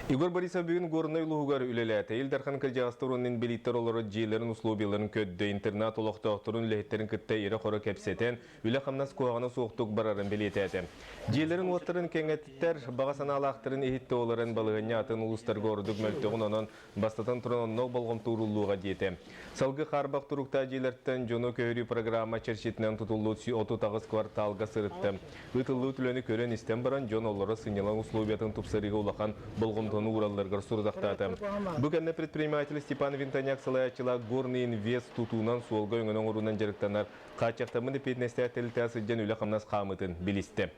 Егор Борисов бүгүн Горнай улууһугар үлэлээтэ. Ил Дархан кырдьаҕастар уонна инбэлииттэр олорор дьиэлэрин условияларын көрдө, интернат олохтоохторун үлэһиттэрин кытта ирэ-хоро кэпсэтэн, үлэ-хамнас куһаҕана суохтук барарын бэлиэтээтэ. Дьиэлэрин-уоттарын кэҥэттэр, баҕа санаалаахтарын иһиттэ олорон балаһыанньа атын улуустарга ордук мөлтөҕүн онон бастатан туран онно болҕомто ууруллуоҕа диэтэ. Салгыы хаарбах туруктаах дьиэлэртэн дьону көһөрүү программа чэрчитинэн тутуллубут 38 кварталга сырытта. Ыытыллыбыт үлэни көрөн-истэн баран, дьон олоро сынньалаҥ условиятын тупсарыыга улахан болҕомтону ууралларыгар сорудахтаата. Бу кэннэ предприниматель Степан Винтоняк салайааччылаах Горный Инвест тутуунан суолга өҥөнү оҥоруунан дьарыктанар хааччахтаммыт эппиэтинэстээх тэрилтэҕэ сылдьан үлэ-хамнас хаамыытын билистэ.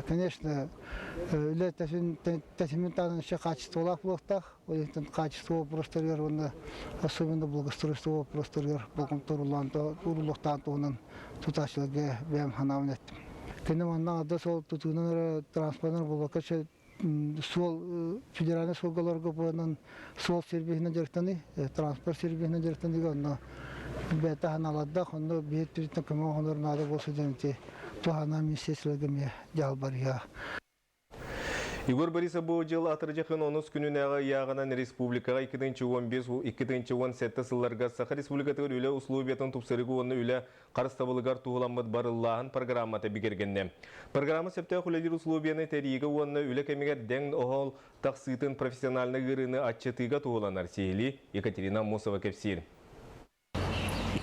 Конечно, үлэ тэтимин таһынан еще качестволаах буолуохтаах. Ол иһин качество вопростарыгар уонна особенно благоустройство вопростарыгар болҕомто ууруллуохтааҕын туһунан тутааччыларга бэйэм санаабын эттим. Кини манна ада сол тутуунан эрэ транспортнар буолбакка суол федеральнай суолгаларга буолан суол сервиһинэн дьарыктаныы, транспорт сервиһинэн дьарыктаныыга онно бэйэтэ ханаалардаах, онно биир түрүттэн көмө оҥорор наада буолсу диэн ити туһааннаах министерстволарга эмиэ дьаһал барыа. Егор Борисов бу дьыл атырдьахын онус күнүнээҕи ыйааҕынан республикаҕа 2015-2017 сылларга Саха Республикатыгар үлэ условиятын тупсарыыга уонна үлэ харыстабылыгар туһуламмыт барыллааһын программата бигэргэннэ. Программа сөптөөх үлэлиир условияны тэрийиигэ уонна үлэ кэмигэр дэҥ-оһол тахсыытын профессиональнай ыарыыны аччатыыга туһуланар сиһилии Екатерина Аммосова кэпсиир.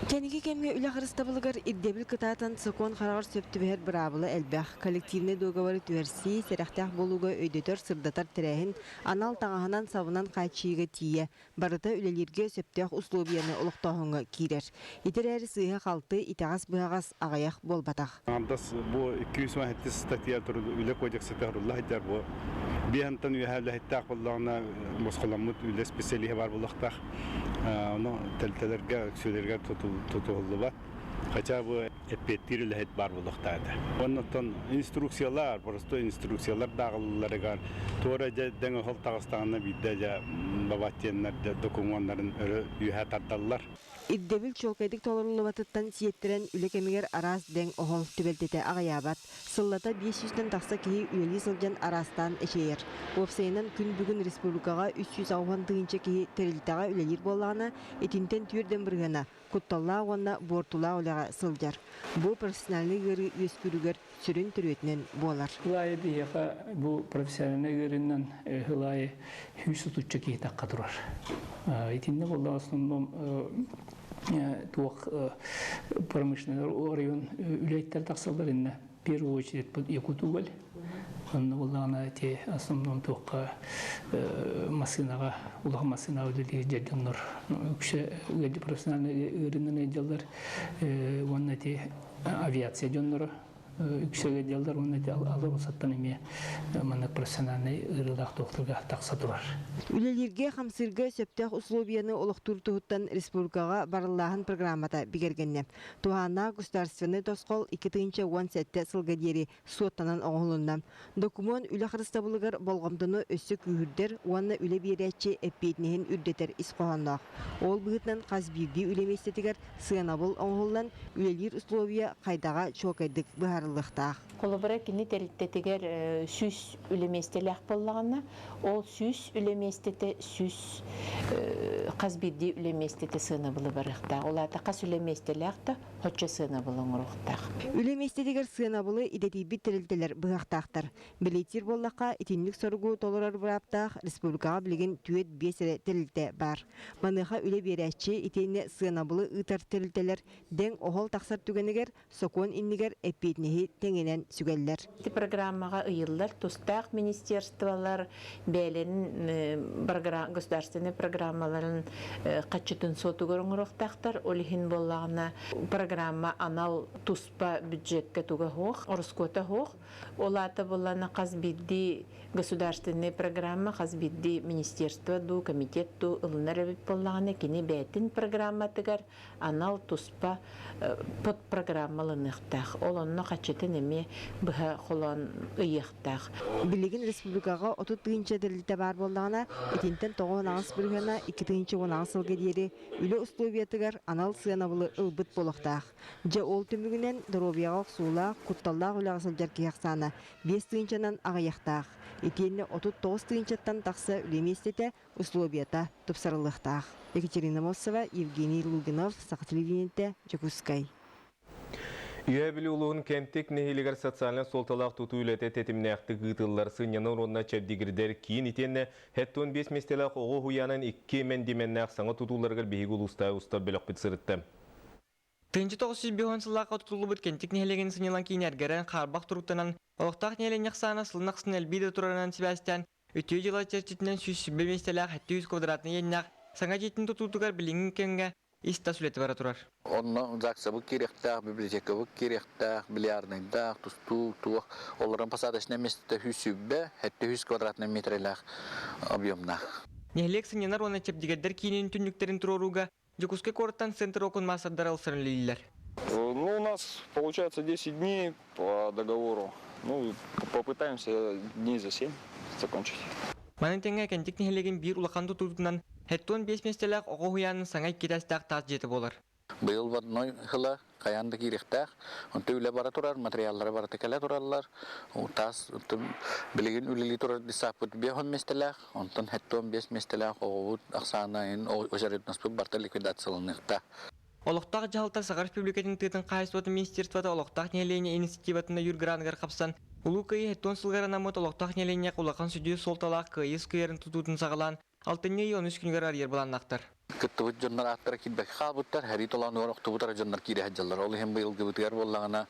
Кэнники кэмҥэ үлэ харыстабылыгар ирдэбил кытаатан сокуон хараҕар сөп түбэһэр быраабыла элбэх. Коллективнай дуогабары түһэрсии, сэрэхтээх буолууга өйдөтөр, сырдатар тэрээһин анал таҥаһынан-сабынан хааччыйыыга тиийэ, барыта үлэлииргэ сөптөөх условияны олохтооһуҥҥа киирэр. Ити эрээри сыыһа-халты, итэҕэс-быһаҕас аҕыйах буолбатах. Аҥардас бу 217 статья үлэ кодексата сурулла сылдьар бу биэһантан үөһэ үлэһиттээх буоллаҕына босхоломмут үлэ специалиһа баар буолуохтаах. Ону тэрилтэлэргэ, үксүлэригэр тутуһуллубат. Хотя бы эппиэттиир үлэһит баар буолуохтаах этэ. Оннуттан инструкциялар, простой инструкциялар дааҕылларыгар туора дьэ дэҥ оһол таҕыстаҕына биирдэ дьэ бабаттиэннэр дьэ докумуоннарын өрө үөһэ тардаллар. Ирдэбил чуолкайдык толоруллубатыттан сиэттэрэн үлэ кэмигэр араас дэҥ-оһол түбэлтэтэ аҕыйаабат. Сыллата 500-тэн тахса киһи үлэлии сылдьан араастаан эчэйэр. Уопсайынан күн бүгүн республикаҕа 380 тыһыынча киһи тэрилтэҕэ үлэлиир буоллаҕына, итинтэн түөрдэн бырыһыана кутталлаах уонна буортулаах үлэҕэ сылдьар. Бу профессиональнай ыарыы үөскүүрүгэр сүрүн төрүөтүнэн буолар. Сыл аайы биһиэхэ бу профессиональнай ыарыынан сыл аайы сүүс отучча киһи тахха турар. Итиннэ буолла основном туох промышленный район үлэһиттэр тахсаллар иннэ в первую очередь Якутуголь. Онно буоллаҕына ити основном туохха массыынаҕа улахан массыынаҕа үлэлиир дьоннор үксэ профессиональный ыарыынан ыалдьаллар уонна ити авиация дьонноро үксэ ыалдьаллар уонна ити АЛРОСАттан эмиэ маннык профессиональнай ыарыылаах докторга тахса турар. Үлэлииргэ, хамсыырга сөптөөх условияны олохтуур туһуттан республикаҕа барыллааһын программата бигэргэннэ. Туһааннаах государственнай тосхол 2017 сылга диэри суоттанан оҥоһулунна. Докумуон үлэ харыстабылыгар болҕомтону өссө күүһүрдэр уонна үлэ биэрээччи эппиэтинэһин үрдэтэр ис хоһоонноох. Ол быһыытынан хас биирдии үлэ миэстэтигэр сыанабыл оҥоһуллан, үлэлиир условия хайдаҕа чуолкайдык быһаарыллыахтаах. Холобура, кини тэрилтэтигэр 100 үлэ миэстэлээх буоллаҕына, ол 100 үлэ миэстэтэ 100 хас биирдии үлэ миэстэтэ сыанабылы барыахтаах. Ол аата хас үлэ миэстэлээх да оччо сыанабылы оҥоруохтаах. Үлэ миэстэтигэр сыанабылы идэтийбит тэрилтэлэр быһыахтаахтар. Бэлиэтиир буоллахха, итинник соругу толорор бырааптаах республикаҕа билигин түөрт-биэс эрэ тэрилтэ баар. Маныаха үлэ биэрээччи итиэннэ сыанабылы ыытар тэрилтэлэр дэҥ-оһол тахсар түгэнигэр сокуон иннигэр эппиэтинэһи тэҥинэн сүгэллэр. Ити программаҕа ыйыллар тустаах министерстволар бэйэлэрин государственнай программаларын хаччытын суотугар оҥоруохтаахтар. Ол иһин буоллаҕына программа анал туспа бюджекка туга суох, ороскуота суох. Ол аата буоллаҕына хас биирдии государственнай программа хас биирдии министерство дуу, комитет дуу ылынар эбит буоллаҕына кини бэйэтин программатыгар анал туспа подпрограмма ылыныахтаах. Ол онно хаччытын эмиэ быһа холоон ыйыахтаах. Билигин республикаҕа 30 тыһыынча тэрилтэ баар буоллаҕына, итинтэн 98 бырыһыана 2 тыһыынча. 18 сылга диэри үлэ условиятыгар анал сыанабылы ылбыт буолуохтаах. Дьэ ол түмүгүнэн доруобуйаҕа охсуулаах, кутталлаах үлэҕэ сылдьар киһи ахсаана 5 тыһыынчанан аҕыйахтаах. Итиэннэ 39 тыһыынчаттан тахса үлэ миэстэтэ, условията тупсарыллыахтаах. Екатерина Моссова, Евгений Лугинов, Саха телевидениетэ, Дьокуускай. Үөһээ Бүлүү улууһун Кэнтик нэһилиэгэр социальнай суолталаах тутуу үлэтэ тэтимнээхтик ыытыллар. Сынньанар уонна чэбдигирдэр киин итиэннэ 75 миэстэлээх оҕо уһуйаанын икки мэндимэннээх саҥа тутууларыгар биһиги улуустааҕы устар бөлөхпүт сырытта. 1905 сыллаахха тутуллубут Кэнтик нэһилиэгин сынньалаҥ киинэ эргэрэн хаарбах туруктанан, олохтоох нэһилиэнньэ ахсаана сылын ахсын элбии да турарынан сибээстээн, үтүө дьыала чэрчитинэн 120 миэстэлээх 700 квадратнай иэннээх саҥа дьиэтин тутуутугар билиҥҥи кэмҥэ ис-тас үлэтэ бара турар. Онно ЗАГСабыт киириэхтээх, библиотекабыт киириэхтээх, бильярднайдаах, тустуу, туох. Олорон посадочнай миэстэтэ 120, 700 квадратнай метрэлээх объемнаах. Нэһилиэк сынньанар уонна чэбдигэрдэр киинин түннүктэрин туруорууга Дьокуускай куораттан Центр окон маастардара ылсарын үлэлииллэр. Ну, у нас получается 10 дней по договору. Ну, попытаемся дней за 7 закончить. Маны тэҥэ Кэнтик нэһилиэгин биир улахан тутуутунан 75 миэстэлээх оҕо уһуйаанын саҥа иккитэстээх таас дьиэтэ буолар. Быйыл водной ыла хайаан да киириэхтээх. Онто үлэ бара турар, материаллара барыта кэлэ тураллар. Таас билигин үлэлии турар десаппыт 5 миэстэлээх, онтон 75 миэстэлээх оҕобут ахсаана очередностпыт барыта ликвидацияланыахта. Олохтоох дьаһалта Саха Республикатын тыатын хаһаайыстыбатын министерствота олохтоох нэһилиэнньэ инициативатын өйүүр граныгар хапсан, Улуу Кыайыы 70 сылыгар анаммыт олохтоох нэһилиэнньэ улахан сүдү суолталаах Кыайыы скверин тутуутун саҕалаан, алтынньы ый 13 күнүгэр арыйар былааннаахтар. Кыттыбыт дьоннор ааттара киирбэккэ хаалбыттар, сэрии толоонугар охтубут эрэ дьоннор киирэ сылдьаллар. Ол иһин быйылгыбытыгар буоллаҕына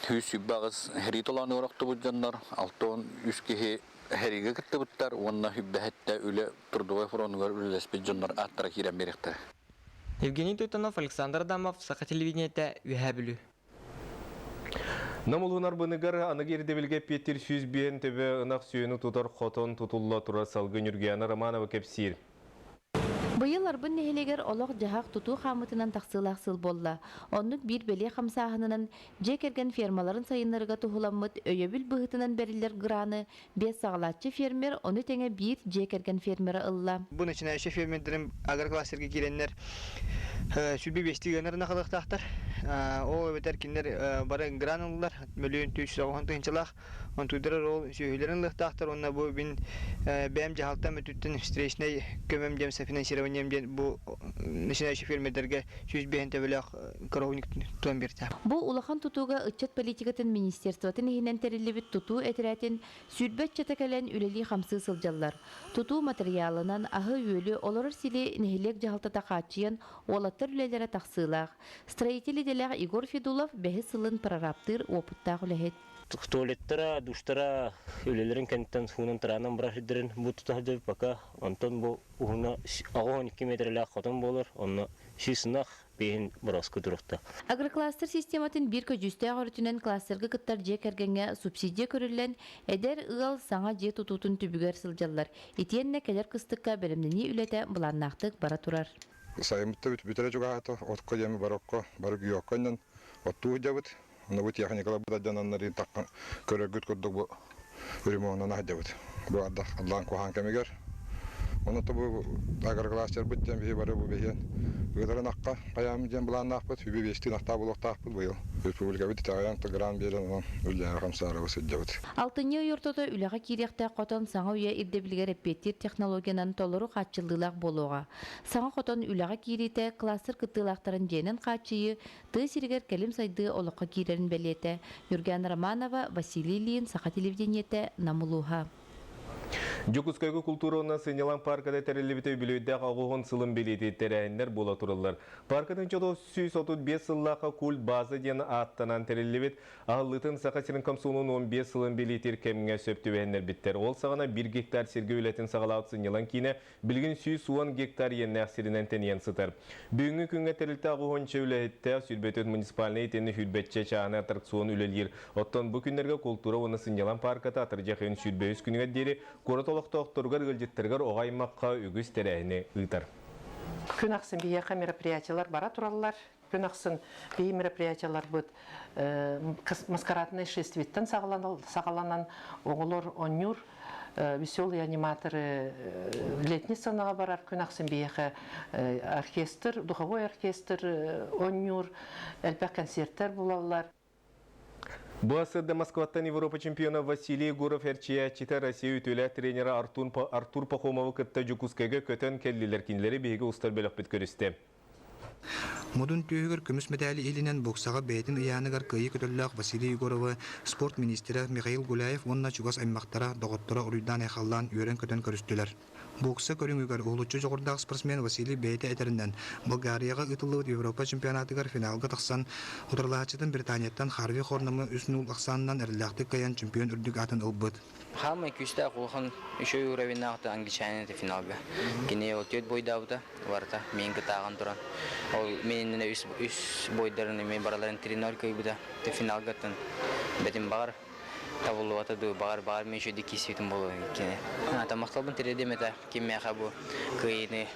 128 сэрии толоонугар охтубут дьоннор, 63 киһи сэриигэ кыттыбыттар уонна 107 үлэ трудовой фронугар үлэлэспит дьоннор ааттара киирэн биэриэхтэрэ. Евгений Тойтонов, Александр Адамов, Саха телевидениетэ, Үөһээ Бүлүү. Нам улуһун Арбыныгар аныгы ирдэбилгэ эппиэттиир 105 төбө ынах сүөһүнү тутар хотон тутулла турар салгыы Ньургуяна Романова кэпсиир. Быйыл Арбын нэһилиэгэр олох-дьаһах тутуу хаамыытынан тахсыылаах сыл буолла. Оннук биир бэлиэ хамсааһынынан дьиэ кэргэн фермаларын сайыннарыыга туһуламмыт өйөбүл быһыытынан бэриллэр граны биэс саҕалааччы фермер, ону тэҥэ биир дьиэ кэргэн фермера ылла. Бу начинающий фермердэрим агрокластерга киирэннэр 25 ыанар ынах Ол эбэтэр кинилэр бары гран ыллылар, мөлүйүөн 390 тыһыынчалаах. Онтуйдарар ол сүөһүлэрин ылыахтаахтар уонна бу мин бэйэм дьаһалтам өттүттэн встречнай көмөм диэн софинансированием диэн бу начинающий фермердэргэ 105 төбөлөөх коровник тутан биэртэ. Бу улахан тутууга ыччат политикатын министерствотын иһинэн тэриллибит тутуу этэрээтин 20 ыччата кэлэн үлэлии-хамсыы сылдьаллар. Тутуу матырыйаалынан аһы-үөлү, олорор сири нэһилиэк дьаһалтата хааччыйан, уолаттар үлэлэрэ тахсыылаах. Строитель идэлээх Егор Федулов бэһис сылын прорабтыыр уопуттаах үлэһит. Туалеттара, душтара үлэлэрин кэнниттэн суунан тараанан барар сирдэрин бу тута сылдьабыт пока. Онтон бу уһуна 82 метрэлээх хотон буолар. Онно 100 ынах биэһин борооску турукта. Агрокластер систематын биир көдьүүстээх өрүтүнэн кластерга кыттар дьиэ кэргэҥҥэ субсидия көрүллэн, эдэр ыал саҥа дьиэ тутуутун түбүгэр сылдьаллар. Итиэннэ кэлэр кыстыкка бэлэмнэнии үлэтэ былааннаахтык бара турар. Сайыммыт да бүтэрэ чугаһаата, отко диэми барокко, бары күйүөккө анньан оттуу сылдьабыт. Онно бу техникаларбыт алдьананнар таххан көрөргүт курдук бу ремоннан сылдьабыт. Бу ардах аллаан куһаан кэмигэр. Онон бу агрокластербыт диэн биһи бары бу биһиэн ыытарын акка хайаам диэн былааннаахпыт, үбү биэстии нахтаа буолуохтаахпыт быйыл. Республикабыт итэҕэйэн грант биэрэн онон үллэһэ хамсаарабы сылдьабыт. Алтынньы ый ортото үлэҕэ киириэхтээх хотон саҥа үйэ ирдэбилигэр эппиэттиир технологиянан толору хааччыллыылаах буолуоҕа. Саҥа хотон үлэҕэ киириитэ кластер кыттыылаахтарын дьиэнэн хааччыйыы тыа сиригэр кэлим сайдыы олоххо киирэрин бэлиэтэ. Юргиана Романова, Василий Ильин, Саха телевидениетэ, Нам улууһа. Дьокуускайга култуура уонна сынньалаҥ паарката тэриллибитэ үбүлүөйдээх оҕуһун сылын билиити тэрээһиннэр буола тураллар. Пааркатын чодо 135 сыллаахха культ база диэн ааттанан тэриллибит. Аһыллыытын Саха сирин комсомолун 15 сылын билиитир кэмҥэ сөп түбэһиннэрбиттэр. Ол саҕана 1 гектар сиргэ үлэтин саҕалаабыт сынньалаҥ киинэ Билигин 110 гектар иэннээх сиринэн тэнийэн сытар. Бүгүҥҥү күҥҥэ тэрилтэ аҕыһуонча үлэһиттээх, 24 муниципальнай итиэннэ сүүрбэччэ чааһынай аттракцион үлэлиир. Оттон бу күннэргэ култуура уонна сынньалаҥ паарката атырдьах ыйын 23 күнүгэр диэри куорат олохтоохторугар, ыалдьыттарыгар оҕо аймахха үгүс тэрээһини ыытар. Күн ахсын биһиэхэ мероприятиелар бара тураллар. Күн ахсын биһи мероприятиеларбыт маскараднай шествиеттэн саҕаланан оҕолор оонньуур. Веселые аниматоры летний сценаҕа барар, күн ахсын биһиэхэ оркестр, духовой оркестр оонньуур, элбэх концерттэр булаллар. Бу сырда Москваттан Европа чемпиона Василий Егоров эрчийээччитэ Россия үтүөлээх тренера Артур Пахомовы кытта Дьокуускайга көтөн кэллилэр. Кинилэри биһиги устар бөлөхпүт көрүстэ. Модун түөһүгэр көмүс мэтээли илинэн боксаҕа бэйэтин ыйааныгар кыайыы көтөллөөх Василий Егоровы спорт миниистирэ Михаил Гуляев уонна чугас аймахтара, доҕотторо уруйдаан-айхаллаан үөрэн-көтөн көрүстүлэр. Бокса көрүҥүгэр уһулуччу дьоҕурдаах спортсмен Василий бэйэтэ этэринэн, Болгарияҕа ыытыллыбыт Европа чемпионатыгар финалга тахсан, утарылаһааччытын Британияттан Харви Хорнамы 3-0 ахсаанынан эрэллээхтик кыайан чемпион үрдүк аатын ылбыт. Хаамай күүстээх улахан үчүгэй уровеннаах англичанин этэ финалга. Кини ол түөрт бойдаабыта барыта миин кытааҕан туран. Ол мин иннинэ үс, үс бойдарын эмиэ барыларын 3-0 кыайбыта. Финалга бэтим баҕар табыллыбата дуу, баҕар баҕар мен үчүгэйдик киирсибитим буолуо кини. Тамахталбын тириэрдиэм этэ киммиэхэ бу кыайыыны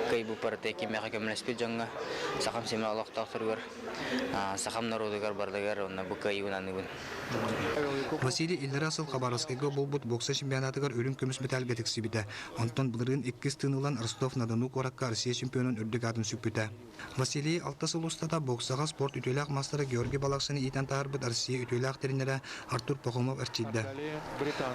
кыайбыппар киммиэхэ көмөлөспүт дьоҥҥо сахам симэ олохтоохторугар сахам норуотугар барытыгар уонна бу кыайыыбын аныыбын. Василий иллэрээ сыл Хабаровскайга буолбут бокса чемпионатыгар үрүҥ көмүс мэтээлгэ тиксибитэ. Онтон былырыын иккис тыын ылан Ростов-на-Дону куоракка Россия чемпионун үрдүк аатын сүкпүтэ. Василий алта сыл устата боксаҕа спорт үтүөлээх маастара Георгий Балакшины иитэн таһаарбыт Россия үтүөлээх тренерэ Артур Пахомов эрчийдэ.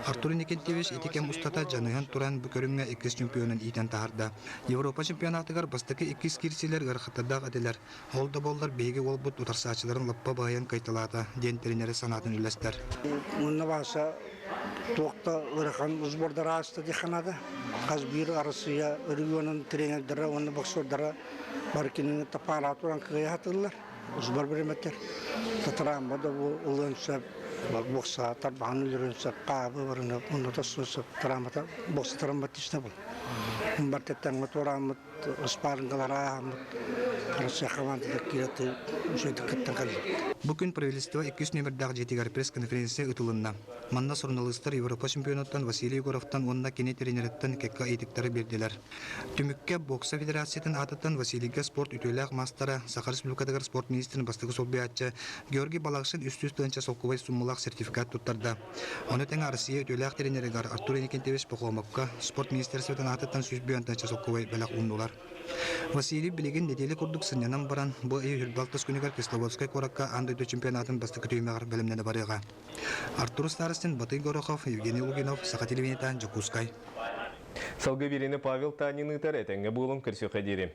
Артур Иннокентьевич ити кэм устата дьаныһан туран бу көрүҥҥэ иккис чемпионун иитэн таһаарда. Европа чемпионатыгар бастакы иккис киирсиилэр ыарахаттардаах этилэр. Ол да буоллар биһиги уолбут утарсааччыларын лаппа баһыйан кыайталаата, диэн тренерэ санаатын үллэстэр. Уонна бааса туох да ыарахан сбордар ааста диэххэ наада. Хас биир Арассыыйа регионун тренердэрэ уонна боксердара бары кинини тапаалаа туран кыайа сатыыллар. Сбор бириэмэтигэр татараамма да ылыан сөп, бокса тарбаҕын өлөрүөн сөп, хаабы барыны онно тосуон сөп, травмата бокса травматична был. Бартеттаҥҥа туорааммыт Бу күн правительство иккис нүөмэрдээх дьиэтигэр пресс-конференция ыытылынна. Манна суруналыыстар Европа чемпионуттан Василий Егоровтан уонна кини тренериттэн кэккэ ыйытыктары биэрдилэр. Түмүккэ бокса федерациятын аатыттан Василийга спорт үтүөлээх маастара, Саха Республикатыгар спорт министрин бастакы солбуйааччы Георгий Балакшин 300 тыһыынча солкуобай суммалаах сертификат туттарда. Ону тэҥэ Россия үтүөлээх тренеригэр Артур Иннокентьевич Пахомовка спорт министерствотын аатыттан 100 тыһыынча солкуобай бэлэх ууннулар. Василий билигин нэдиэлэ курдук сынньанан баран, бу ый 26 күнүгэр Кисловодскай куоракка аан дойду чемпионатын бастакы түһүмэҕэр бэлэмнэнэ барыаҕа. Артур Старостин, Батый Горохов, Евгений Лугинов, Саха телевидениета, Дьокуускай. Салгыы биэриини Павел Танин ыытар, этэҥҥэ буолуҥ, көрсүөххэ диэри.